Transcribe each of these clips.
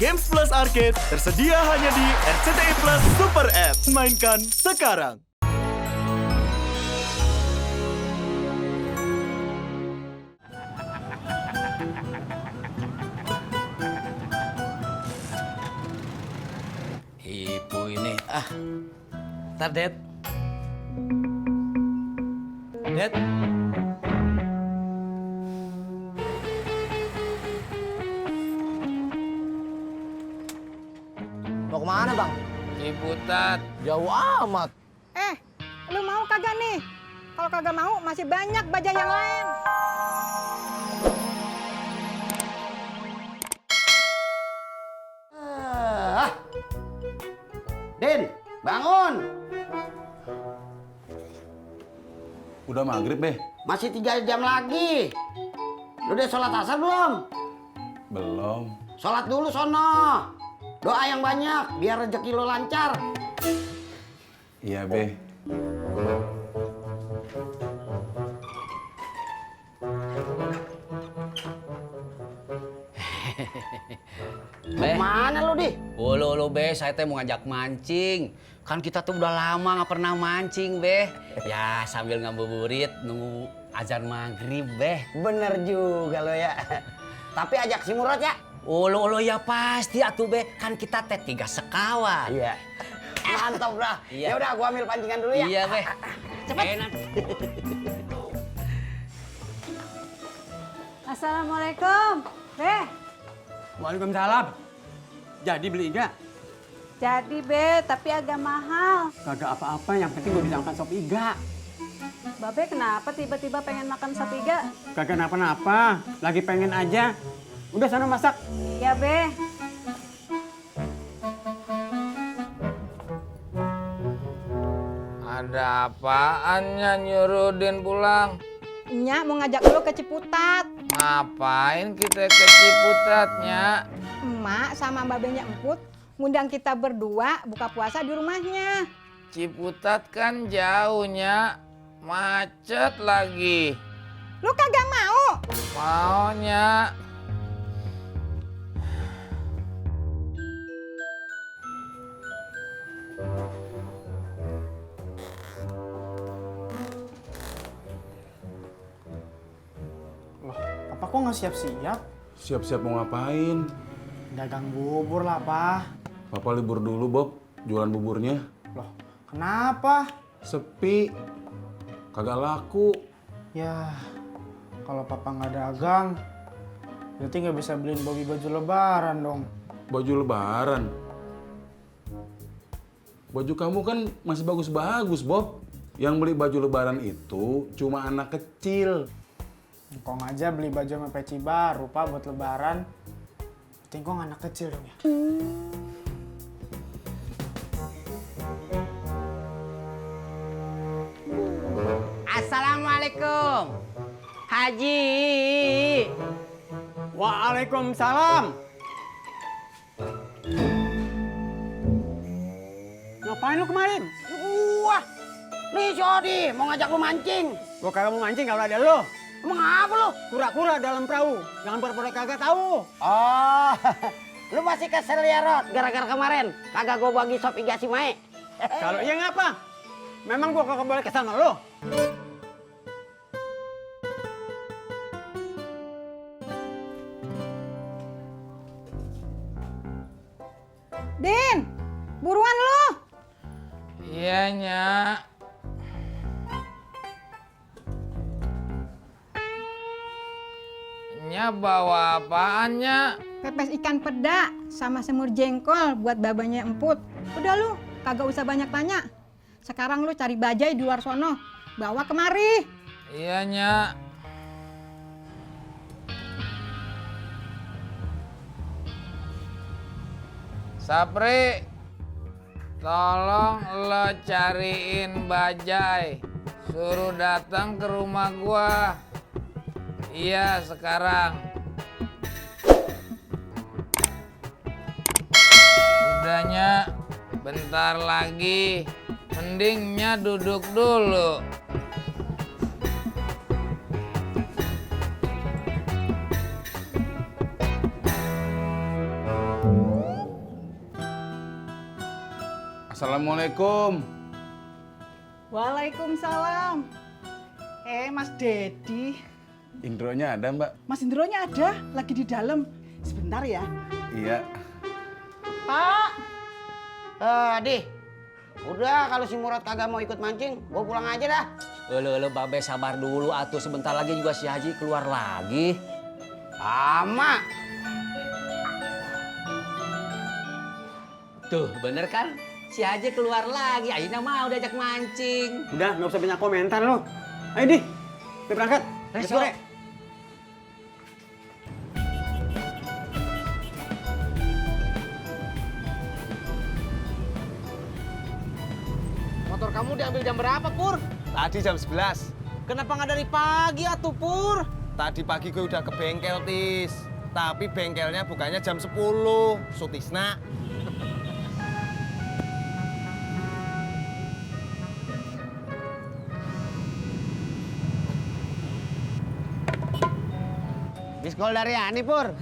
Games Plus Arcade tersedia hanya di RCTI Plus Super App. Mainkan sekarang. Ibu ini, ntar Det. Det. Mau kemana, Bang? Ciputat. Jauh amat. Lu mau kagak nih? Kalau kagak mau, masih banyak bajai yang lain. Din, bangun. Udah maghrib, Beh? Masih 3 jam lagi. Lu udah sholat asar belum? Belum. Sholat dulu sono. Doa yang banyak, biar rezeki lu lancar. Iya, Beh. Beh, Mana lu, Di? lu Beh, saya teh mau ngajak mancing. Kan kita tuh udah lama nggak pernah mancing, Beh. Ya, sambil ngabuburit nunggu azan maghrib, Beh. Bener juga lo ya. Tapi ajak si Murad ya. Ulu ya pasti atuh, Beh. Kan kita teh 3 sekawan. Iya. Mantap, Bro. Iya. Ya udah, gua ambil pancingan dulu ya. Iya, Beh. Cepet. Enak. Assalamualaikum. Waalaikumsalam. Jadi beli iga? Jadi, Be, tapi agak mahal. Kagak apa-apa, yang penting gue bisa makan sop iga. Babe kenapa tiba-tiba pengen makan sop iga? Kagak napa-napa, lagi pengen aja. Udah sana masak. Ya, Be. Ada apaannya nyuruh Din pulang? Nyak mau ngajak lu ke Ciputat. Ngapain kita ke Ciputatnya? Emak sama babenya Emput ngundang kita berdua buka puasa di rumahnya. Ciputat kan jauhnya, macet lagi. Lu kagak mau? Maunya. Loh, Papa kok nggak siap-siap? Siap-siap mau ngapain? Dagang bubur lah, Pak. Papa libur dulu, Bob. Jualan buburnya. Loh, kenapa? Sepi. Kagak laku. Ya, kalau Papa nggak dagang, berarti nggak bisa beliin Bobby baju lebaran dong. Baju lebaran. Baju kamu kan masih bagus-bagus, Bob. Yang beli baju lebaran itu cuma anak kecil. Engkong aja beli baju sama peci baru, Pak, buat lebaran. Engkong anak kecil dong ya. Assalamualaikum. Haji. Waalaikumsalam. Ngapain lu kemarin? Wah, nih si Odi mau ngajak lu mancing. Gua kagak mau mancing kalau ada lu. Emang apa lu? Kura-kura dalam perahu. Jangan pura-pura kagak tahu. Oh, lu masih kesel ya, Rod? Gara-gara kemarin kagak gua bagi sop iga si Mae. Kalau iya ngapa? Memang gua kagak boleh kesana lu. Din, buruan lu. Iya, Nyak. Nyak bawa apaan, Nyak? Pepes ikan peda sama semur jengkol buat babanya Emput. Udah lu, kagak usah banyak tanya. Sekarang lu cari bajai di luar sono, bawa kemari. Iya, Nyak. Sapri, tolong lo cariin bajai. Suruh datang ke rumah gua. Iya, sekarang. Udahnya, bentar lagi. Mendingnya duduk dulu. Assalamualaikum. Waalaikumsalam. Mas Dedi. Indronya ada, Mbak? Mas Indronya ada, lagi di dalam. Sebentar ya. Iya. Pak. Di. Udah kalau si Murad kagak mau ikut mancing, gua pulang aja dah. Lo Babe sabar dulu atuh, sebentar lagi juga si Haji keluar lagi. Ama. Tuh, bener kan? Si Haji keluar lagi, Aina mau diajak mancing. Udah, nggak usah banyak komentar lo. Ayo di, kita berangkat. Let's go, Rek. Motor kamu diambil jam berapa, Pur? Tadi jam 11. Kenapa nggak dari pagi atuh, Pur? Tadi pagi gue udah ke bengkel, Tis. Tapi bengkelnya bukannya jam 10. Sutisna. Miskol dari Ani, Pur.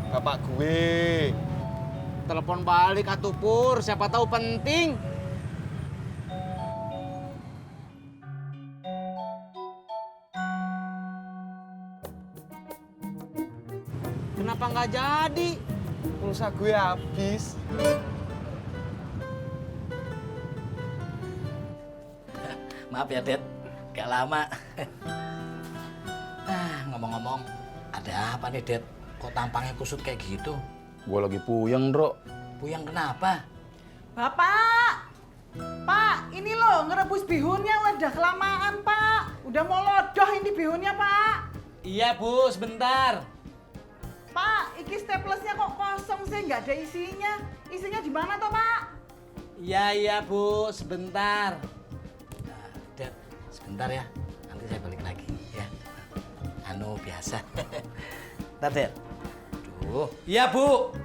Bapak gue. Telepon balik atuh, Pur. Siapa tahu penting. Kenapa nggak jadi? Pulsa gue habis. Maaf ya, Det. Gak lama. Ngomong-ngomong, ada apa nih, Det? Kok tampangnya kusut kayak gitu? Gua lagi puyeng, Bro. Puyeng kenapa? Bapak. Pak, ini loh ngerebus bihunnya udah kelamaan, Pak. Udah mau lodoh ini bihunnya, Pak. Iya, Bu, sebentar. Pak, iki staplesnya kok kosong sih, nggak ada isinya. Isinya di mana toh, Pak? Iya, Bu, sebentar. Nah, Det, sebentar ya. Nanti saya balik lagi, ya. Anu, biasa. Ntar, Det. Duh. Iya, Bu.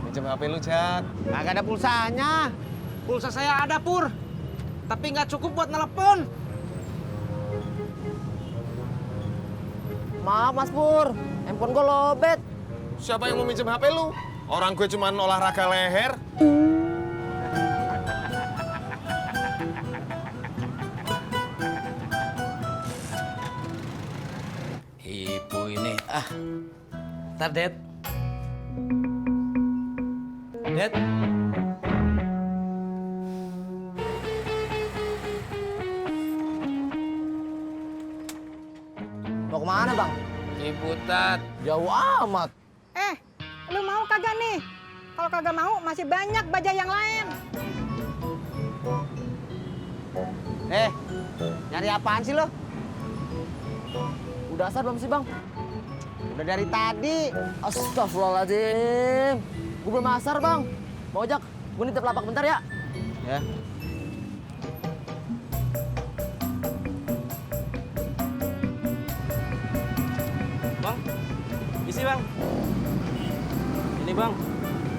Pinjam HP lu, Jak. Kagak ada pulsanya. Pulsa saya ada, Pur. Tapi nggak cukup buat nelepon. Maaf, Mas Pur. Handphone gue lobet. Siapa yang mau minjem HP lu? Orang gue cuma olahraga leher. Ibu ini, Ntar, Det. Det. Mau kemana, Bang? Ciputat. Jauh amat. Lu mau kagak nih? Kalau kagak mau, masih banyak bajai yang lain. Nyari apaan sih lo? Udah asar belum sih, Bang? Udah dari tadi. Astagfirullahaladzim. Gue belum asar, Bang. Mau ojek, gue nitip lapak bentar ya. Ya. Bang, isi Bang. Ini Bang,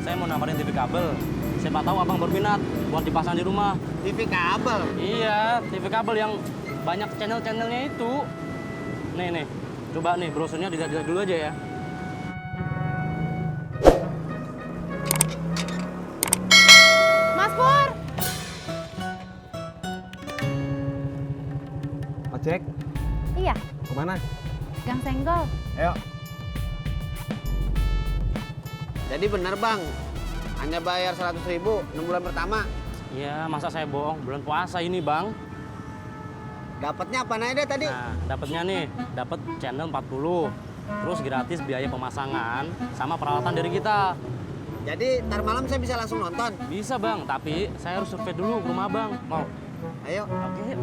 saya mau nawarin TV kabel. Siapa tahu Abang berminat buat dipasang di rumah. TV kabel? Iya, TV kabel yang banyak channel-channelnya itu. Nih, coba nih brosurnya dilihat dulu aja ya. Mas Pur! Ojek, Iya, kemana? Gang Senggol. Ayo. Jadi bener, Bang. Hanya bayar 100.000 6 bulan pertama. Iya, masa saya bohong? Bulan puasa ini Bang. Dapatnya apa aja deh tadi? Nah, dapatnya nih, dapat channel 40. Terus gratis biaya pemasangan sama peralatan dari kita. Jadi ntar malam saya bisa langsung nonton? Bisa Bang, tapi saya harus survei dulu ke rumah Bang. Mau? Ayo. Oke, yuk.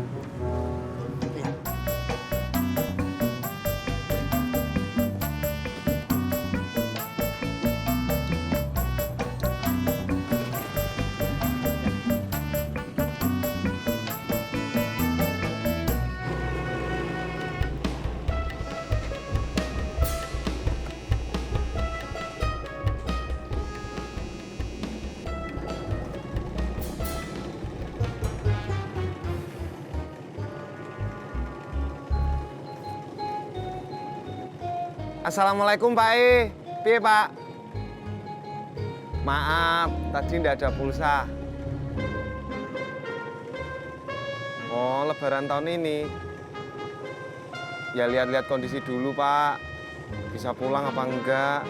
Assalamualaikum, Pak E. Piye, Pak? Maaf, tadi nggak ada pulsa. Oh, lebaran tahun ini. Ya lihat-lihat kondisi dulu, Pak. Bisa pulang apa enggak?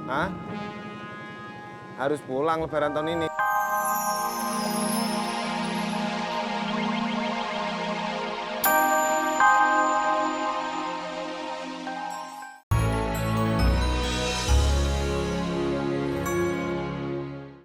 Hah? Harus pulang lebaran tahun ini.